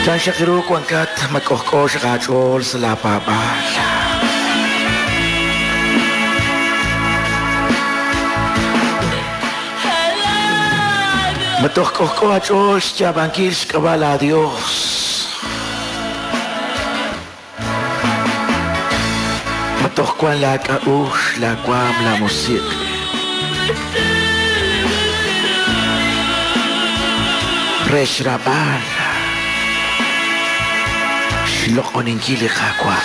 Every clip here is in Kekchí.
Chan xaq ru wankat ma k'ojk'o xaq aach'ool sa' laapaab'aal. Ma toj k'ojk'o aach'ool xyaab'ankil xk'ab'a' laaYos. Ma toj wank laak'a'uxl, laawaanm, laamusiq'. Re xraab'al xloq'oninkil li Qaawa'.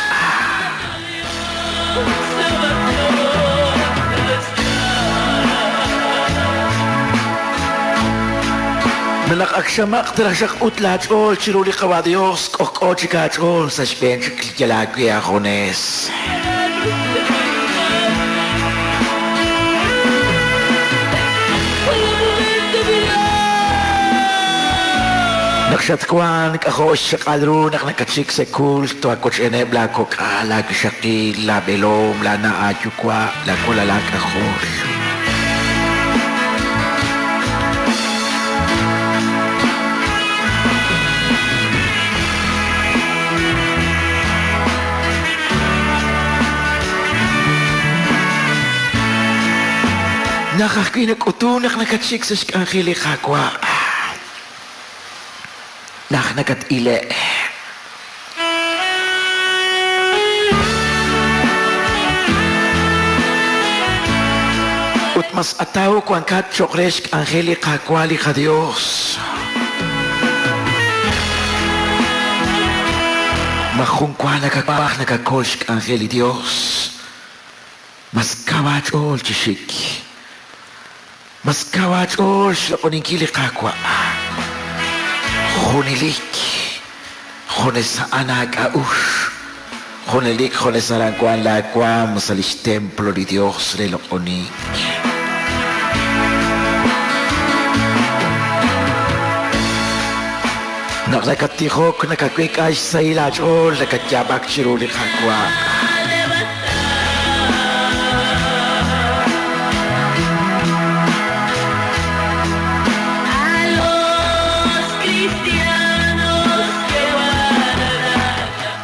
Ma naq ak xamaq' traj xaq ut laach'ool chiru li Qawa' Yos, k'ojk'o chik aach'ool sa' xb'een chik li yal aawe aajunes. Naq xatwank, k'ajo' xchaq'al ru naq nakatxik sa' kulto aawochb'eeneb' laakok'al, laawixaqil, laab'eelom, laana' aayuwa', laawalal aak'ajol. Naq ajwi' nak'utun naq nakatxik sa' xk'anjel li Qaawa', naq nakat-ile'. Ut mas ataw wankat cho'q re xk'anjel li Qaawa' li qaYos. Majun wa nakawaj nakakol xk'anjel li Yos, mas kaw aach'ool chi xik. Mas kaw aach'ool xloq'oninkil li Qaawa'. Junelik junes a'an aak'a'uxl, junelik junes aran wank laawaanm sa' li xtemplo li Yos re loq'onink. Naq nakattijok, nakaweek'a xsahil aach'ool, nakatyaab'ak chiru li Qaawa'.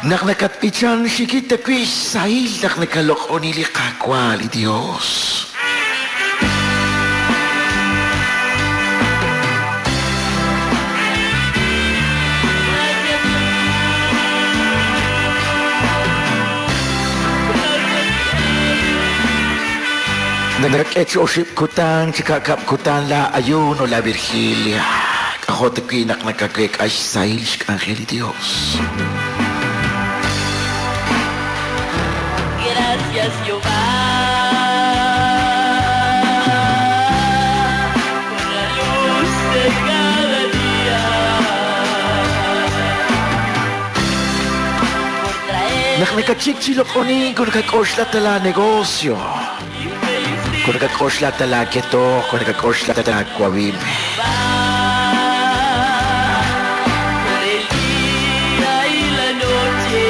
Naq nakatb'ichan, xikit tawi' xsahil naq nakaloq'oni li Qaawa' li Yos. Nakak'e chi oxib' kutan, chi ka'kab' kutan laa'ayuno, la virgilia. K'ajo' tawi' naq nakaweek'a xsahil xk'anjel li Yos. Gracias, Jehová, por la luz de cada día, por traer Naq nakatxik chi loq'onink nakak'oxla ta laanegosio, mi felicidad. nakak'oxla ta laaketoq, nakak'oxla ta laawawib'. Por el día y la noche.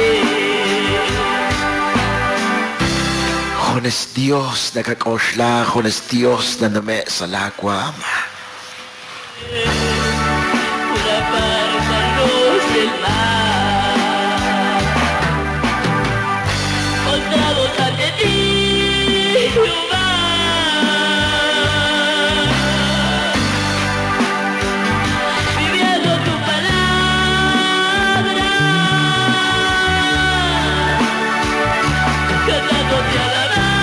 Junes Dios nakak'oxla, junes Dios nanume' sa' laawaanm. Por apartarnos del mal. Postrados ante ti, Jehová. Viviendo tu palabra. Cantándote alabanza.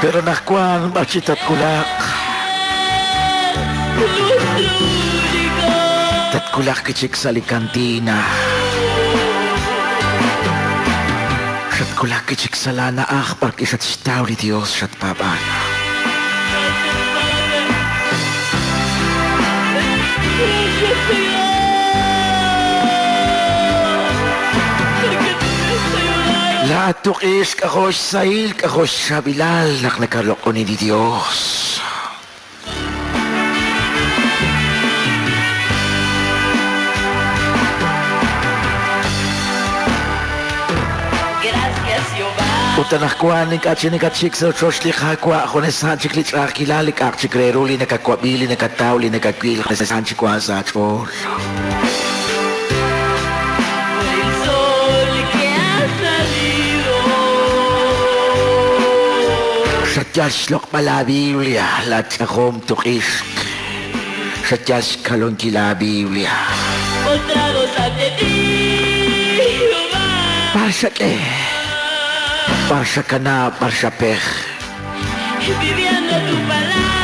Pero naq wank b'ar chi tatwulaq, Nuestro único tatwulaq kichik sa' li kantina. Xatwulaq kichik sa' laana'aj b'ar xatxtaw li Dios xatpaab'an. Gracias, Señor, porque tú me has ayudado. Lahat tuqis k'ajo xsahil k'ajo xchaab'ilal naq nakaloq'oni li Dios. Gracias, Jehová. Ut anaqwan ink'a' chik nakatxik sa' rochoch li Qaawa', junes a'an chik li ch'a'ajkilal, li k'a'aq chik re ru li nakawab'i, li nakataw, li nakawil, junes a'an chik wank sa' aach'ool. Por el sol que ha salido. Xayal xloq'b'al la Biblia, laach'ajom tuq'ixq. Xayal xkalonkil la Biblia. Postrados ante ti, Jehová. B'ar xak'e, b'ar xakanab', b'ar xapej. Viviendo tu palabra.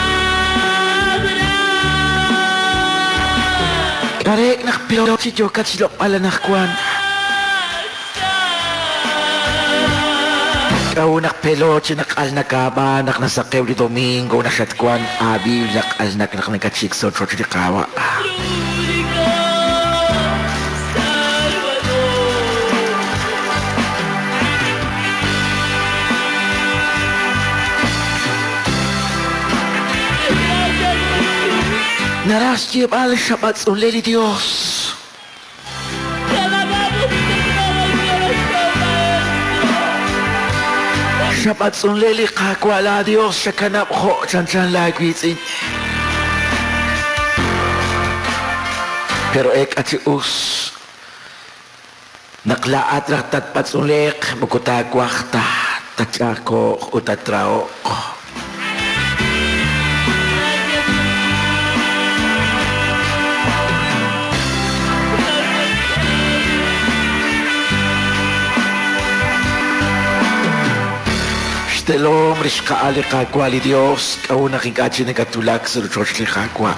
K'arek naq pilo chi yookat xloq'b'al anaqwan. K'au naq pelo chi naq'al nakaab'a naq nasaqew li domingo naxatwan a Biblia q'alnak naq nakachik sa rochoch li Qaawa'. Único Salvador. Gracias, Jesús. Naraj xyeeb'al xab'atz'unle li Dios. Te alabamos con todo el corazón, Maestro. Xab'atz'unle li Qaawa' la Dios xakanab' jo' chanchan laawiitz'in. Pero ek'a chi us naq laa'at raj tatb'atz'unleq moko taawaj ta tatch'a'ajko'q ut tatraho'q. Gracias, Xtelom rixqa'al li Qaawa' li Dios k'au naq ink'a' chik nakatulak sa' rochoch li Qaawa'.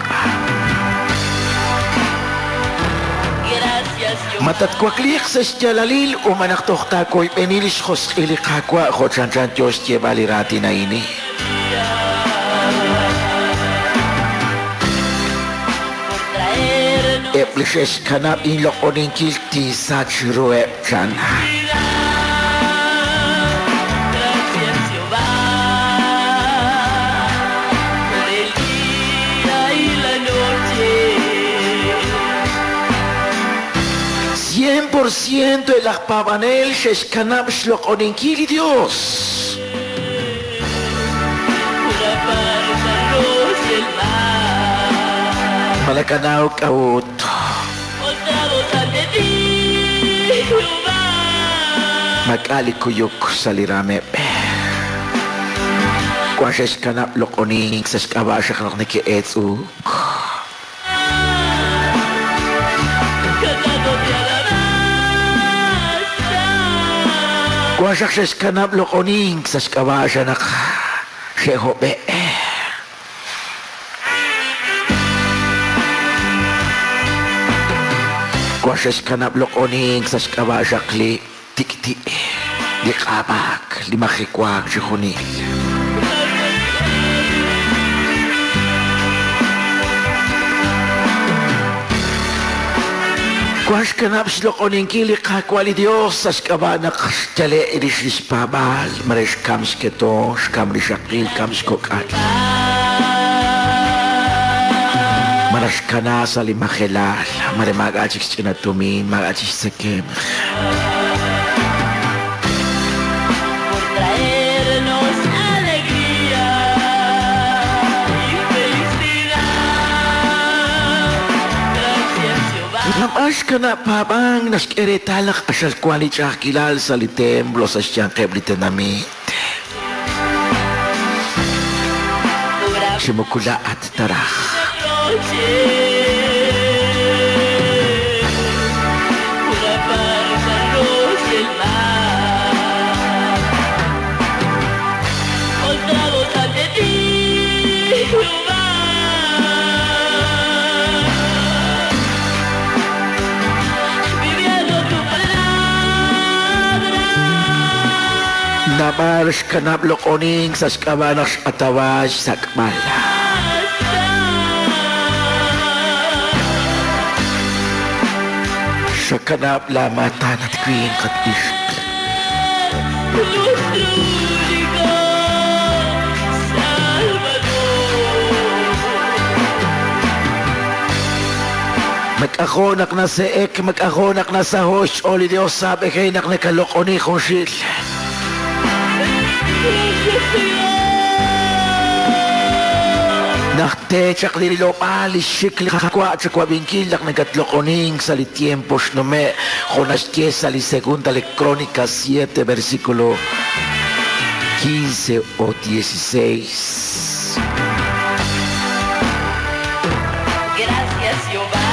Gracias, Jehová. Ma tatwakliiq sa' xyaalalil u ma naq toj taakoyb'eni li xjosq'il li Qaawa' jo' chanchan yo xyeeb'al li raatin a'ini. Por traernos Eb' li xe'xkanab' inloq'oninkil tinsach ruheb' chan. vida. Gracias, Jehová. Por el día y la noche. 100% el aj paab'anel xe'xkanab' xloq'oninkil li Dios. Por apartarnos del mal. Ma nakanaw k'a'ut. Postrados ante ti, Jehová. Mak'a li kuyuk sa' li rameb'. Wan xe'xkanab' loq'onink sa' xk'ab'a' xaq naq neke'eetz'uuk. Cantándote alabanza. Wan xaq xe'xkanab' loq'onink sa' xk'ab'a' xa naq xe'hob'e'. Wan xe'xkanab' loq'onink sa' xk'ab'a' xaq li tik'ti', li q'ab'aak, li majiwaak chi junil. Wan xkanab' xloq'oninkil li Qaawa' li Dios sa' xk'ab'a' naq xyale' rix li xpaab'aal, mare xkam xketo, xkam rixaqil, kam xkok'al. Mara xkana sa' li majelal, mare maak'a' chik xch'ina tumin, maak'a' chik xtzekemq. Por traernos alegría y felicidad. Gracias, Jehová. Nab'ax xkanab' paab'ank naxk'e reetal naq q'axal wan li ch'a'ajkilal sa' li templo sa' xyanqeb' li tenamit. Por Chi moko laa'at taraj. noche. Por apartarnos del mal. Postrados ante ti, Jehová. Viviendo tu palabra. Nab'al xkanab' loq'onink sa' xk'ab'a' naq x'atawa xsak'b'al. Xakanab' laamatan at winq at ixq. Nuestro único Salvador. Mag-ako nak naseek, mag-ako nak nasaho, xch'ool li Dios sab'ejey naq nakaloq'oni junxil. Gracias, Señor. Naq teechaq li rilob'aal li xik li Qaawa' chawab'inkil naq nakatloq'onink sa' li tiempo xnume' jo' naxye sa' li Segunda de Crónicas 7 versículo 15 o 16. Gracias, Jehová.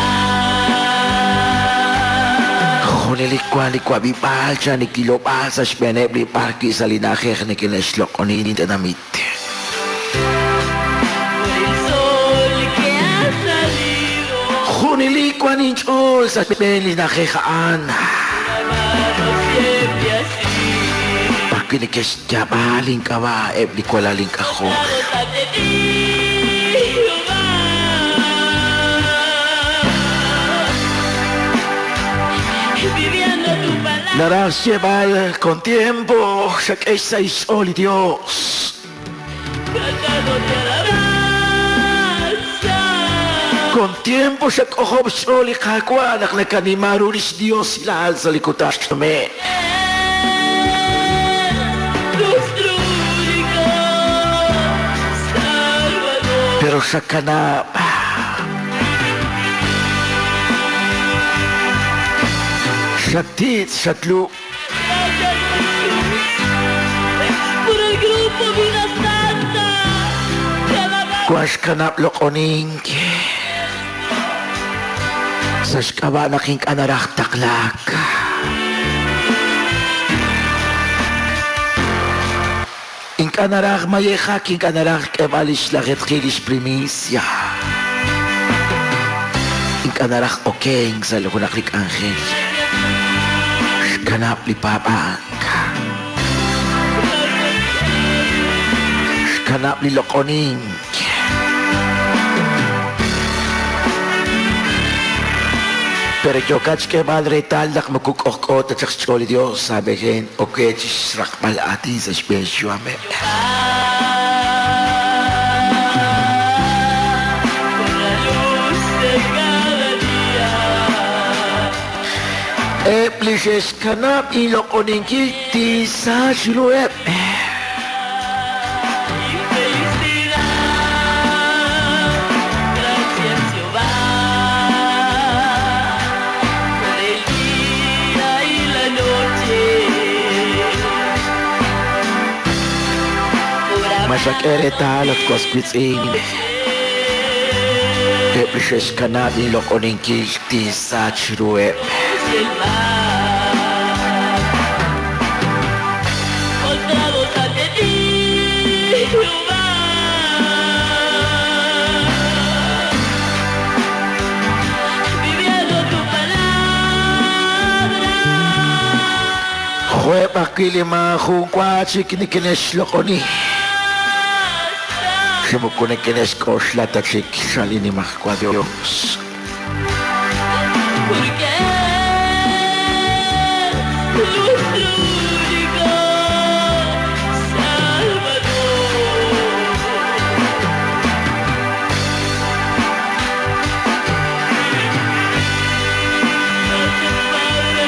Junelik wank li wab'ib'aal chan li kilob'aal sa' xb'eeneb' li b'ar wi' sa' li na'ajej neke'xloq'oni li tenamit. Por el sol que ha salido. Junelik wank inch'ool sa' xb'een li na'ajej a'an. Amarnos siempre así. B'ar wi' neke'xyaab'a link'ab'a' eb' li walal ink'ajol. Postrados ante ti, Jehová. Viviendo tu palabra. Naraj xyeeb'al con tiempo xak'e xsa' xch'ool li Dios. Cantándote alabanza. Con tiempo xak'ojob' xch'ool li Qaawa' naq nakanima ru lix Dios ilaal sa' li kutan xnume'. Nuestro único Salvador. Pero xakanab'. Xatitz, xatlu'. Gracias, Jesús, por el grupo Vida Santa. Te alabamos. Wank xkanab' loq'onink. Sa' xk'ab'a' naq ink'a' naraj taqlaak. Ink'a' naraj mayejak, ink'a' naraj k'eeb'al lix lajetqil lix primicia. Ink'a' naraj okenk sa' junaq li k'anjel. Xkanab' li paab'ank. Xkanab' li loq'onink. Pero yookat xk'eeb'al reetal naq moko k'ojk'o ta chaq xch'ool li Dios sa' b'egen oke chi xraqb'al aatin sa' xb'een xyu'ameb'. Por la luz de cada día. Eb' li xe'xkanab' inloq'oninkil tinsach ruheb'. Y felicidad. Gracias, Jehová. Por el día y la noche. Por Ma xak'e reetal at was wiitz'in. Eb' li xe'xkanab' inloq'oninkil tinsach ruheb'. amarnos el mar. Postrados ante ti, Jehová. Viviendo tu palabra. Jo'eb' ajwi' li maajun wa chik neke'xloq'oni. Chi moko neke'xk'oxla ta chik sa' li nimajwa Dios. Porque es nuestro único Salvador. Gracias, Padre.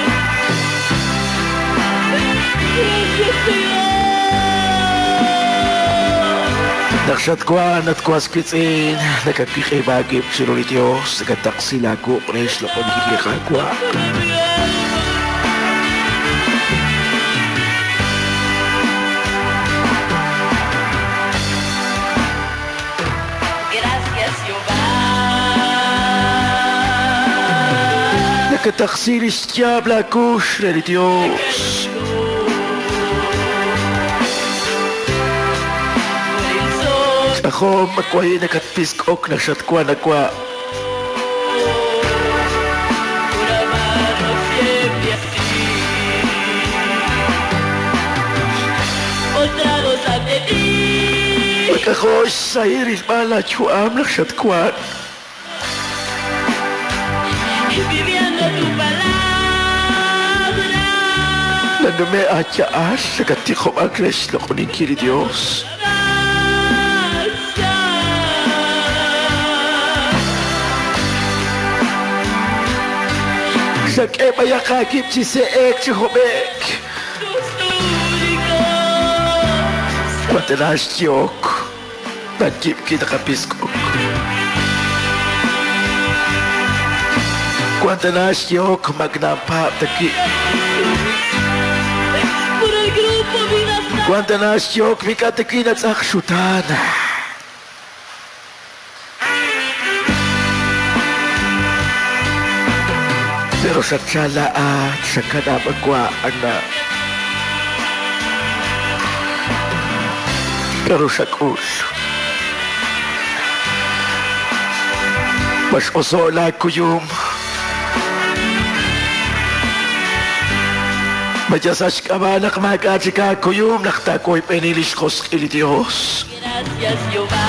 Gracias, Señor. Naq xatwank at was wiitz'in nakakiq'ib' aawib' chiru li Dios nakataqsi laawuq' re xloq'oninkil li Qaawa'. Para mi alma. Gracias, Jehová. Nakataqsi li xyaab' laakux re li Dios. Por el sol, K'ajom akwahi nakatpisk'ok naq xatwank akwa'. por amarnos siempre así. Postrados ante ti. K'ajom xsahil rilb'al laayu'am naq xatwank. Viviendo tu palabra. Nanume' aaya'al nakatijob'ak re xloq'oninkil li Dios. Alabanza. Xak'e b'ayaq aawib' chi se'ek chi job'ek. Nuestro único Cuando xyok, nakip kinakapiskok. Cuando xyok, magnapa taki. Por el grupo Vida Sana. Cuando xyok, mikataki na tsakshutan. Pero sa tsala at sa kanabagwa, ana. Pero sa krus. Mas osola kuyum. Majasash kabalak magachika kuyum naktakoy penilis kos ili Dios. Gracias, Jehová.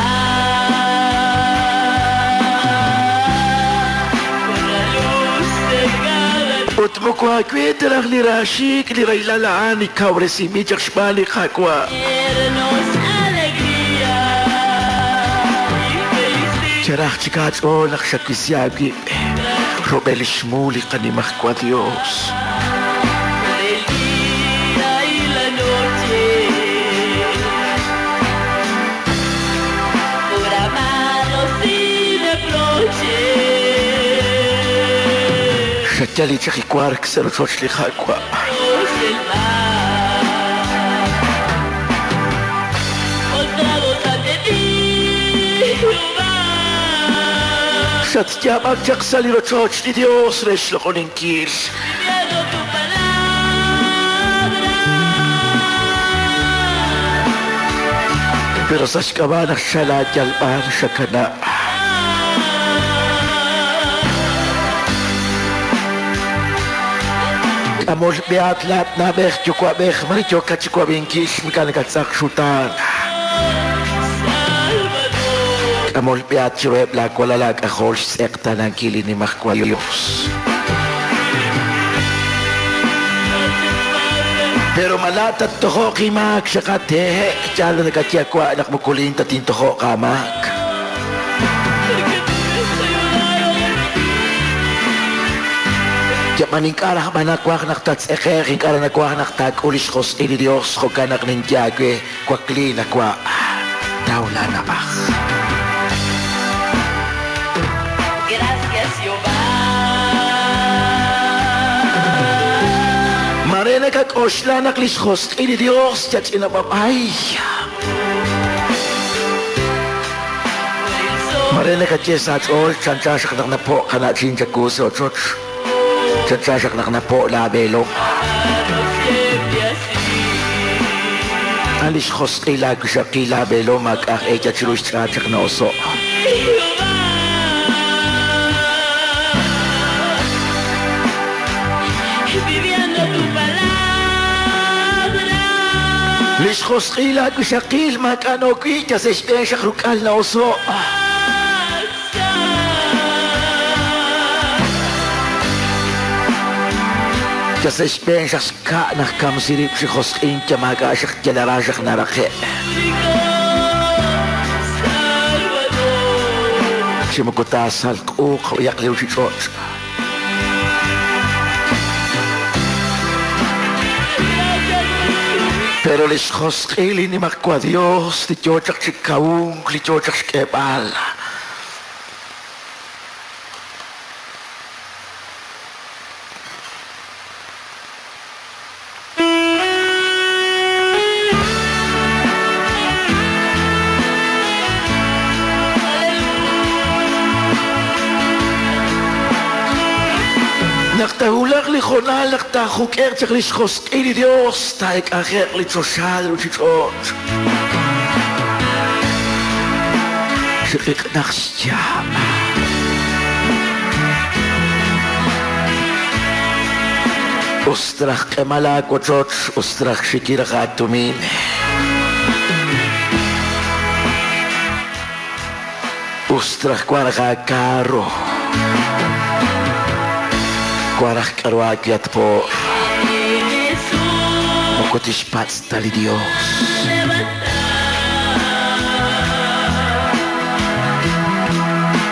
Por la luz de cada Utmukwakwit lirashik lirailalaan ikaw resimichak shbali kakwa. Traernos alegría y felicidad. Charach chikach olak shakisyagi. Robel shmuli kanimachkwa Dios. Por el día y la noche. Por amarnos sin reproche. Shachali chakikwark serochochli kakwa. Dios del mar. Postrados ante ti, Jehová. Shatyabak chak salirochochli Dios reshlokoninkil. Viviendo tu palabra. Pero sa shkabanak shala yalban shakana. Amol beat lat nabech yukwabech maricho kachikwabinkil mikanakatsak shutan. Salvador. Amol beat chirueb la kualalak ahol sektanangkili ni Dios. Pero malatat toho kimak shakate chalo nakatiakwa anak mukulin tatin toho kamak. Porque tú me has ayudado. Yamaning karah manakwak naktats eker inkara nakwak naktak ulis kos ili Dios kokanak nintiagwe kwakli nakwa tawla nabach. Gracias, Jehová. Marena kak osla naklis kos ili Dios chach inababay. Por el sol. Marena kachesa at ol chanchasak nak napo kana chincha kuso choch. Chanchasak nak napo labelo. Siempre así. Alis kos ila kushakila belo mag ak echa chirus chachak na oso. Jehová. Viviendo tu palabra. Lis kos ila kushakil mag ano kita sa espensa rukal na oso. Kasi espensa ka nakam sirip si kos incha mag asak jalarashak narake. Salvador. Simukutasal kuk yak liw si choch. Gracias, Jesús. Pero les kosqili ni makwa Dios, ti chochak chikaung, li chochak shkebal. Naktahulak li jonal, naktahuk erchak li xkosqili Dios, taek ajer li choshal luchichot. Shikik naxya. Ustrach kemala kochot, ustrach shikira katumin. Ustrach kwaraka karo. Kwarach karwak po. Jesús. Mokotish pats tali Dios. Levantar.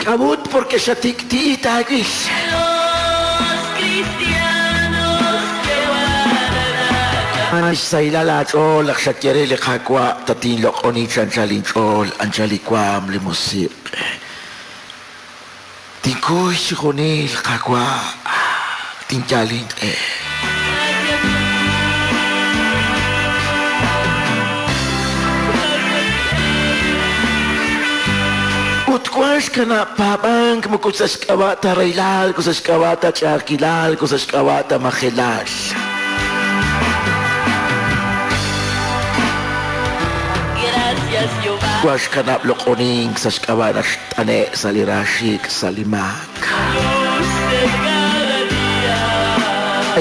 Kabut porque shatik ti tagis. Los cristianos que guardan la Xsahilal aach'ool naq xaye re li Qaawa' tatinloq'oni chi anchal inch'ool, anchal li waanm, li musiq'. Tinkuy chixjunil, Qaawa', tinyal inq'e. Ut wank xkanab' paab'ank moko sa' xk'ab'a' ta rahilal, moko sa' xk'ab'a' ta ch'a'ajkilal, moko sa' xk'ab'a' ta majelal. Gracias, Jehová. Wank xkanab' loq'onink sa' xk'ab'a' naq xt'ane' sa' li raaxiik' sa' li maak. Luz de cada día.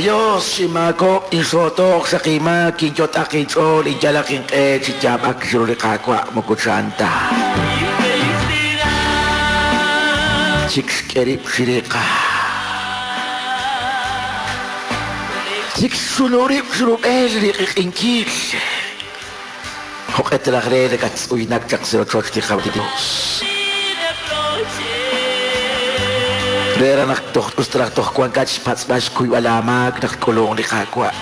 Dios, xinmaakob'k, inxootoq sa' qiimaak, kinyot'aq inch'ool, inyalaq inq'e chi yaab'ak chiru li Qaawa' moko chan ta. Y felicidad. Chik xk'e rib' chiriqa. Chik xsunu rib' xrub'el li q'iq'inkil. Jo'q'e traj re nakatz'uynak chaq sa' rochoch li Dios. Sin reproche. Re ra naq toj us traj toj wankat xpatz'b'al xkuyb'al aamaak naq k'ulunk li Qaawa'.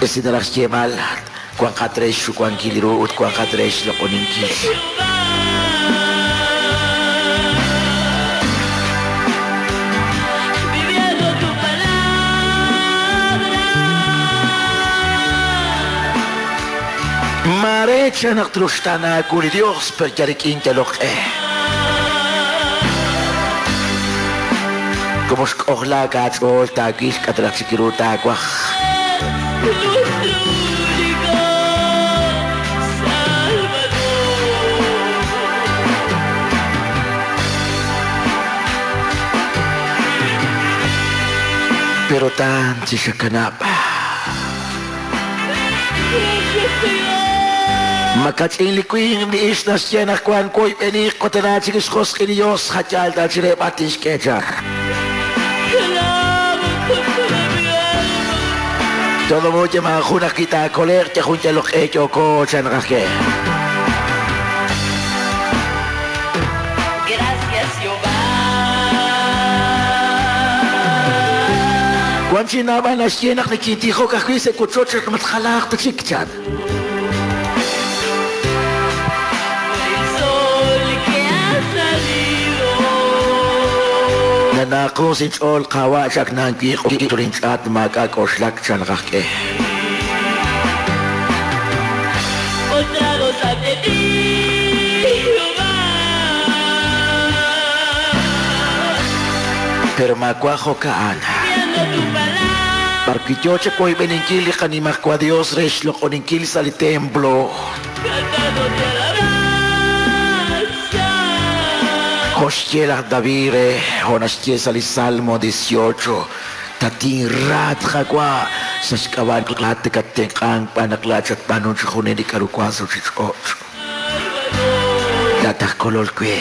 Esi naraj xyeemal wanqat re xxuwankil ru ut wanqat re xloq'oninkil. Jehová. Viviendo tu palabra. Marecha naq truxtaanaaku li Dios per yal rik'in yaloq'e. Como xk'ojlaak aach'ool taawil k'atraj chik ru taawaj. Nuestro único Salvador. Pero tan chi xakanab'. Gracias, Señor. Makach'in li winq li ix naxye naq wan woyb'eniq qotanaa chik xjosq'i li Dios jachal ta chireb'at tixk'e chaq. Te alabo con toda mi alma. Todo mundo maajun naq kitaakoleq yajun yaloq'e yooko chanqajke. Gracias, Jehová. Wan chi naab'al naxye naq nikintijok ajwi' sa' wochoch rek matjalaaq ta chik chan. Por el sol que ha salido. Nanaaqu sinch'ool qawa' chak nanwiiq turinch'aat maak'a k'oxlak chanqajk'e. Postrados ante ti, Jehová. Pero maawa jo'ka'an. Viendo tu palabra. Barquillo chakoyb'eninkil li qanimajwa Dios re xloq'oninkil sa' li templo. Cantándote alabanza. Joxye laj David re jonaxye sa' li Salmo 18. Tatinrat jawa sa' xk'ab'a' laat katenq'ank b'anaq laachatb'anun chijunil li k'aru wan sa' ruuchich'och'. Salvador. Laat aj kolol we.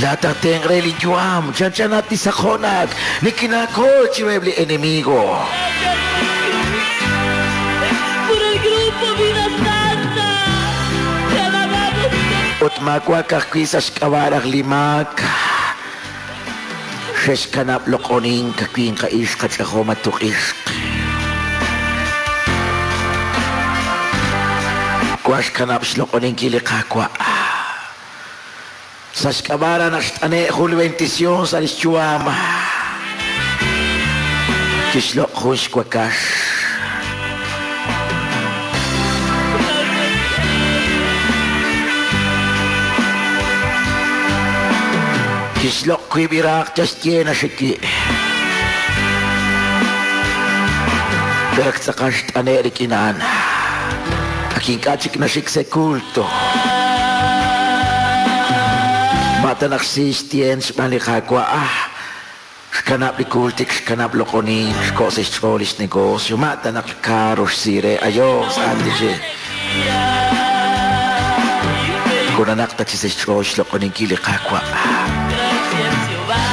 Laat aj tenq re li yu'am chanchanat li saqonak nikinaakol chiruheb' li enemigo. Gracias, Jesús. Por el grupo Vida Santa. Te alabamos con Ut maawa ka'ajwi' sa' xk'ab'a' raj li maak. Xexkanab' loq'onink winq ix qach'ajom atuq'ixq. Wan xkanab' xloq'oninkil li Qaawa'. Sa' xk'ab'a' ra naq xt'ane' jun li bendición sa' li xyu'am. Kixloq' jun xwakax. Kixloq' wiib' iraaq chaxye naxiki. Pero tz'aqal xt'ane' rik'in a'an. Ak ink'a' chik naxik sa' culto. Mata naq si xtien xb'aan li Qaawa'. Xkanab' li kultik, xkanab' loq'onink, xko' sa' xch'ool li xnegocio. Mata naq caro xsire. Ayos, antichi. Kunanaq ta chi sa' xch'ool xloq'oninkil li Qaawa'. Gracias, Jehová.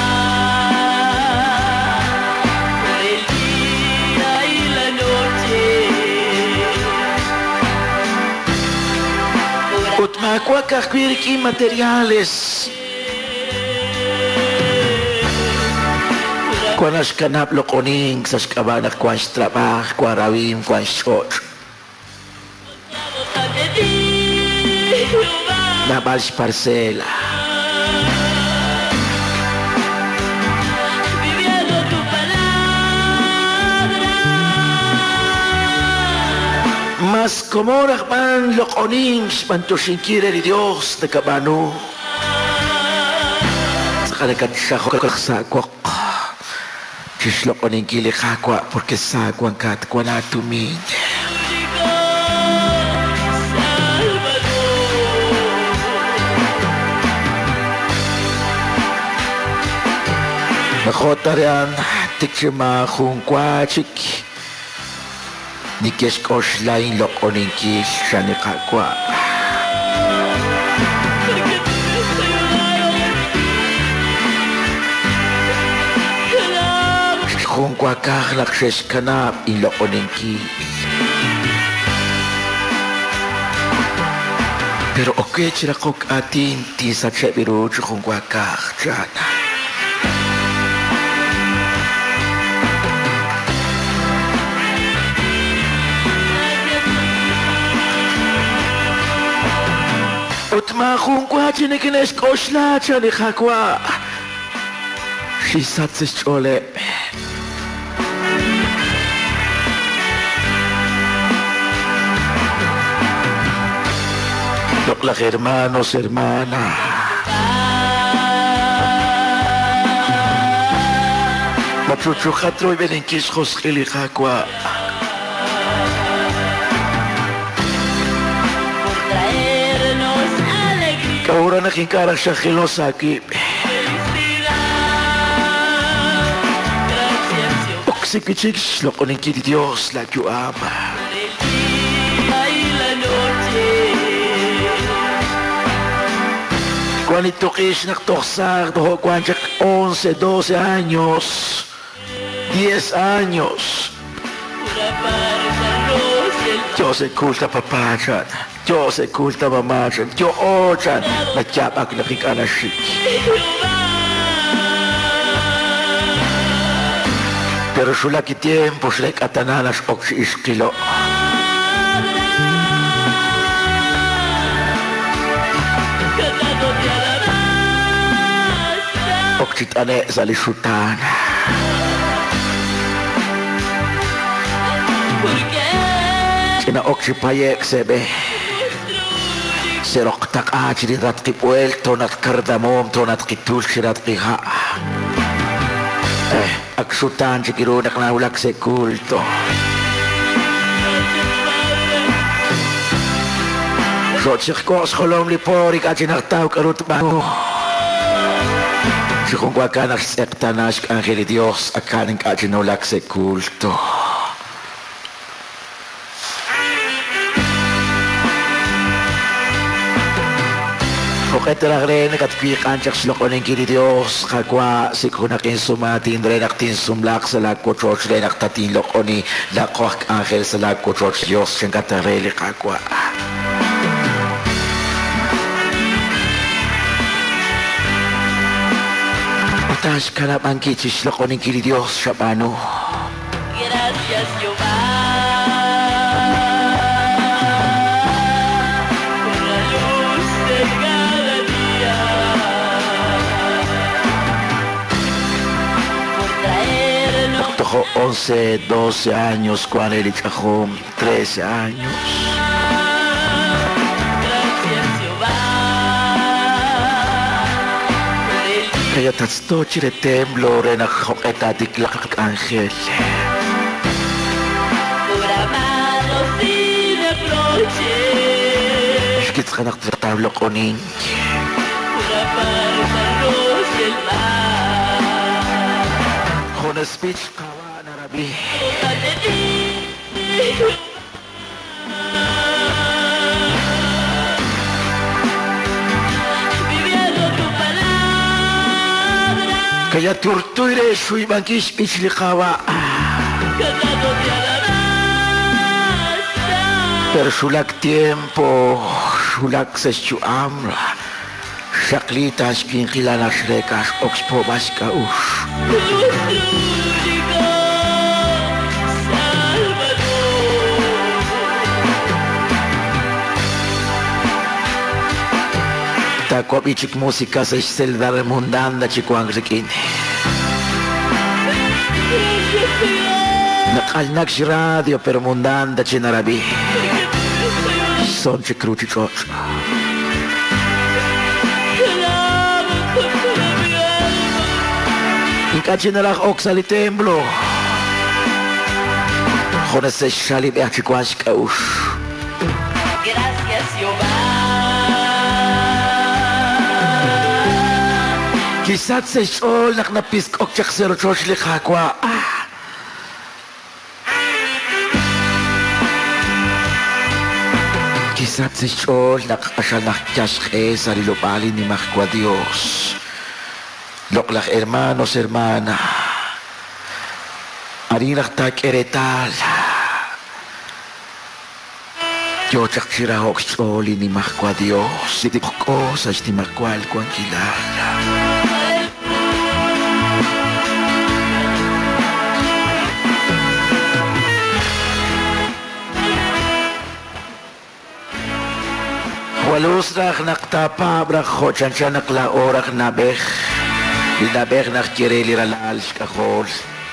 Por el día y la noche. Por Ut maawa ka'ajwi' rik'in materiales. Wan naxkanab' loq'onink sa' xk'ab'a' naq wan xtrab'aaj, wan rawim, wan xch'och'. Postrados ante ti, Jehová. Naab'al xparcela. Viviendo tu palabra. Mas komon aj b'an loq'onink xb'anyoxinkil re li Dios nakab'aanu. Tz'aqal nakatxajok sa' woq chixloq'oninkil li Qaawa' porque sa wankat wan aatumin. Único Salvador. Najotarean tikchima jun chik nikexk'oxla inloq'oninkil xan li Qaawa'. Porque tú me has ayudado. Te alabo. Jun wakaj naq xexkanab' inloq'oninkil. Pero oke chiraqok atin tinsacheb' iru chi jun wakaj chan. Gracias. Ut maajun wa chi nikinexk'oxla chan li Qaawa'. Xisat sa' xch'ooleb'. Loqlaj hermanos, hermana. Machuchuqat royb'eninkil xjosq'il li Qaawa'. Por traernos alegría, K'a'ura naq ink'a' xajilo sa' aakib'. felicidad. Gracias, Jehová, Oksikichik xloq'oninkil li Dios la yu'am. por el día y la noche. Cuando toquix naq tojsaq tojo wan chaq 11, 12 años, 10 años. Por apartarnos del Dios culta papá chan. Dios culta mamá chan. Dios o chan. Natyabak nakikanaxik. Jehová. Pero xulaki tiempo xlek'atananax okxi ixqilo. Cantándote alabanza. Okchit'ane' sa' li xutaan. Porque Ch'ina okchipayek sebe. nuestro único Seroqtaq'a chirirat qip'uel tonat cardamom tonat qitul chirat qiha'. Ak xutaan chikiru naq nawulak se culto. Gracias, Padre. Xochiqk'oq xjolom li porik achinaqtaw k'arut b'anu. Xijunwakan naq xtz'eqtanax k'anjel li Dios akan ink'a' chinulak se culto. Joq'et raj re nakatwiiq'an chaq xloq'oninkil li Dios Qaawa' sik'unaq insumatin re naq tinsumlaq sa' laawochoch re naq tatinloq'oni laq'oq k'anjel sa' laawochoch Dios chankata re li Qaawa'. Utan xkanab'anki chi xloq'oninkil li Dios xab'aanu. Gracias, Jehová, por la luz de cada día, por traernos Tojo 11, 12 años, cuando el chajón, 13 años. Gracias, Jehová, por el día. Kaya tatsto chire temblo re naq joq'eta tiklaq ángel. Por amarnos sin reproche, Xkitzqanaq trataw loq'onink. por apartarnos del mal. Jonas Beach qawa narabi. Ante ti, Jehová. Viviendo tu palabra, Kaya turtuire shuibankish bich li qawa. cantándote alabanza. Pero xulak tiempo, xulak se chuamra. Xaqli ta xwinqilal xreek'a x'ok xpo'b'al xk'a'uxl. Nuestro único Salvador. Taawab'i chik música sa' xcelda remundanda chi wank rik'in. Gracias, Señor, Naq'alnak xradio pero mundanda chi narab'i. porque tú me has ayudado. Son chik ruchich'och'. Te alabo con toda mi alma. Ink'a' chi naraj ok sa' li templo. Junes sa' xxalib'ej chi wank xk'a'uxl. Gracias, Jehová. Kisach sa' xch'ool naq napisk'ok chaq sa' rochoch li Qaawa'. Ah! Kisach sa' xch'ool naq q'axal naq yaxq'e sa' rilob'aal li nimajwa Dios. Loq'laj hermanos, hermana. Arin raj taak'e reetal. Yo chaq chiraho'k xch'ool li nimajwa Dios. Li k'o sa' xnimajwal wankilal. Walus raj naq taapaab' raj jo' chanchan naq laa'o raj nab'ej. Li nab'ej naq yere li ralal xk'ajol.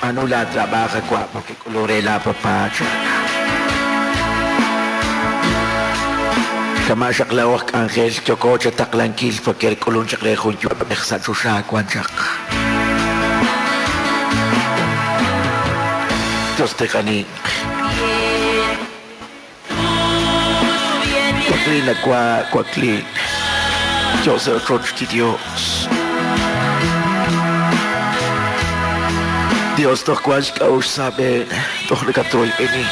Anu la trabaja kwa porque kolore la papacha. Kama xaq la'o aj k'anjel yoko cha taqlankil porque rik'ulun chaq re jun yuwa'b'ej sa' chuxa wan chaq. Dios te qani. Bien, tú vienes. Kuaklin akwa kuaklin. Dios roch ti Dios. Dios toj kwan xk'a'ux saben toj nakatroy b'eni.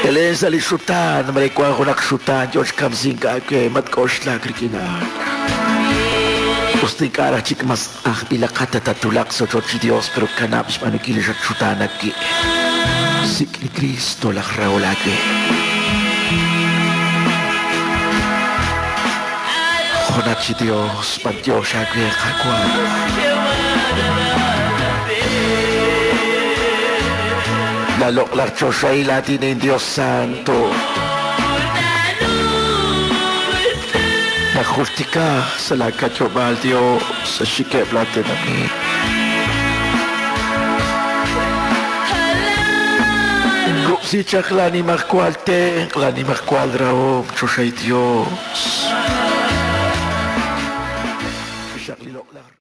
Telen sa li xutan mare kwan junaq xutan yo xkamsin k'ake matk'oxlak rik'inan. Usti k'araj chik mas ajb'ilaqata tatulaq sochoch Dios pero kanab' xb'anukil xat xutan aki. Sik li Cristo laj raolake. Jonat chi Dios, b'antiox awe qakwa. La loq'laj choxay latinin Dios Santo. Najultika sa lakatobal Dios sa xikeb latinami. Kupsi chaq lanimaj kual tenq lanimaj kual raom choxay Dios.